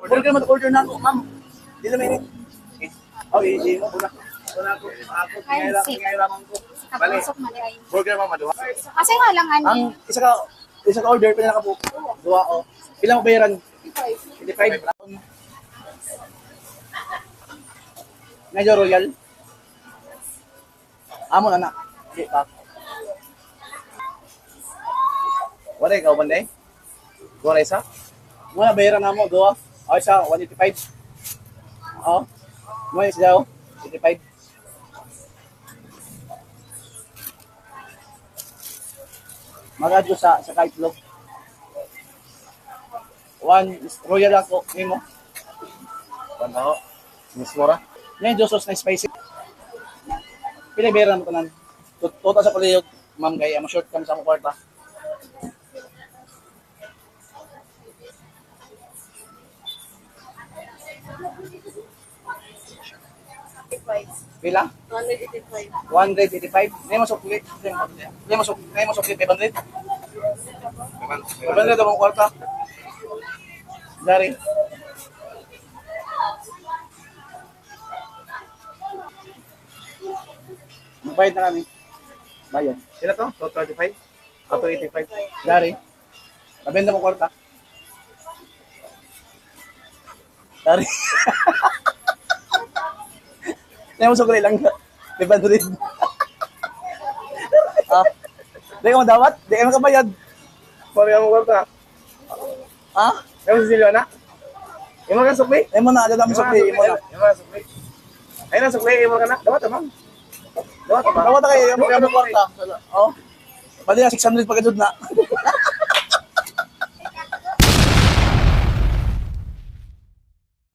Burger man order na ako, ma'am. Di na minute. Oh, i mo una. Una ako. Ako Ay, si- tingay ko. Bale, Kapasok man ay. burger ma'am duha. Kasi nga lang ani. Ang isa ka order pila ka po? Duha oh. Pila mo bayaran? 55. 25. Medyo royal. Amo na na. Di pa. Wala ikaw ba eh? Duha isa? Wala bayaran na mo, duha. O isa, 185. Oo. Mo isa oh, 85. Mag-add ko sa kahit look. One is royal ako, nimo. One ako. Mismo ra. Medyo sauce na spicy. Pila bayaran mo tanan? Total sa paliyog, ma'am kay amo short kami sa among kwarta. Pila? 185. 185. Ngayon mo sukli. Ngayon mo sukli. Ngayon mo sukli 500. 500 among kwarta. Dari. Magbayad na kami. Bayad. Sila to? 235? Ah, 285. Dari. Mabenta mo kwarta. Dari. Ngayon mo sukli lang. 500. Ah. Di ka madawat? Di ka makabayad. Pare mo kwarta. Ah? Imo si Silvio na? Imo ka sukli? Imo na, dami sukli. Imo na. Imo ka sukli. Ayun na sukli, imo ka na. Dawat ma'am. Dawat ba? Dawat kayo, imo ka kwarta. Oh. Bali na 600 pagkajud na.